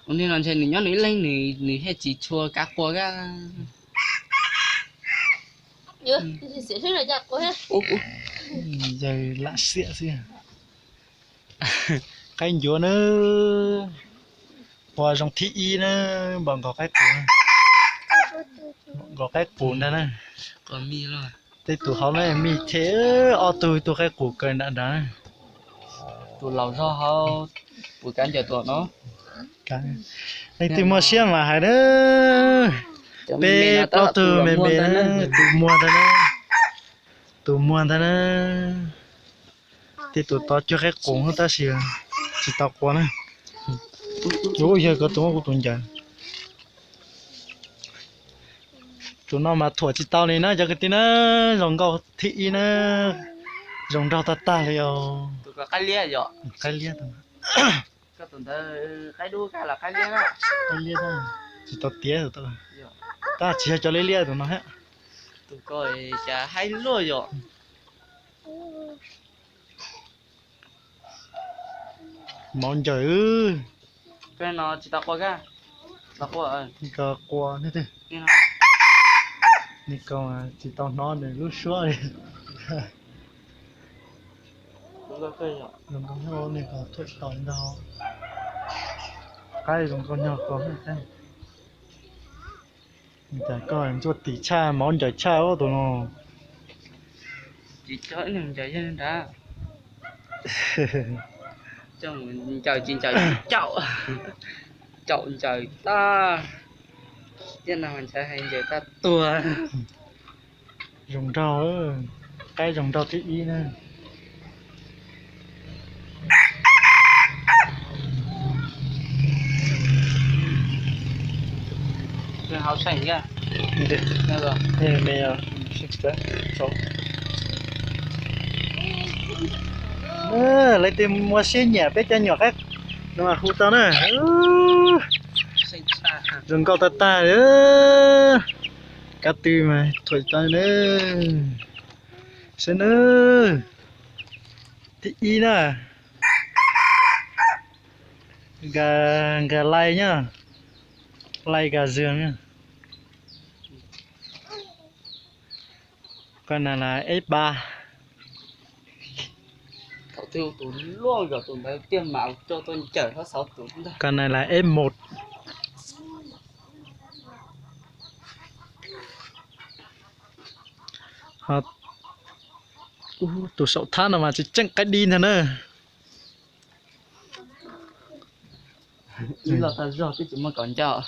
Ua li no ntshe nws nyob nws ib leeg, nws thiaj tsis tshua kav quas. Yawg lam siam xwb. Qaib ncuav na, quas zoo thib ib na, npaum nkaus qaib qus, nkaus qaib qus ntag na. Tej tus hauv na mij thiab, ob tug, ib tug qaib qus kaw nram nrad. Tus laus zog hauv, tus kav ncaws tus no. Leej twg muaj siab mas hais na. Peb plaub tug me me na, tus muag ntag na, tus muag ntag na. Tej tus tod cuag qaib qus tab sis tsis tau quas na. Yuav yog ko tus muab kuv tus ncaws. Tus no mas thuam tsis tau li na cov kwv tij na, zoo nkauj thib ib na, zoo nraug tag tag li os. Qaib liab, qaib liab, tsis tau tiav, tab tsis yog cov liab liab tus no thiab. Tus ko cas haib luaj yom. Mauv ncaws. Ko tsis tau quas, ko quas, nws ko tsis tau hnov nws lub suab li. Zoo nkauj, nws ko thuam tau ntag. Qaib zoo nkauj nyog ko. Cas koj ntsuaj tim tshaj, mauv ncaws tshaj tus no. Tsis tso ib ncaws yog nrad. Coj mus ncaws tsis ncaws caum, caum ncaws tag. Tiam no mas ntshe hais ncaws tag tuag. Zoo nraug, qaib zoo nraug thib ib na. Leej twg muaj siab nyiam peb cov nyuam qaib no mas hu tau na. Zoo nkauj tag tag li. Kab tw mas thuam tau na. Saib na. Thib ib na. Nkag, nkag lai nyob, lai nkag zws nyob. Con này là ép ba. Thaum twg tus luaj yog tus ntawd tiag mas ua rau tuaj ncaws hlob xauv tus ntag. Con này là ép một. Tus saum thab no mas tsis tseem qaib dib ntag na. Ib los tag zog twb tsis muaj kaus ncauj.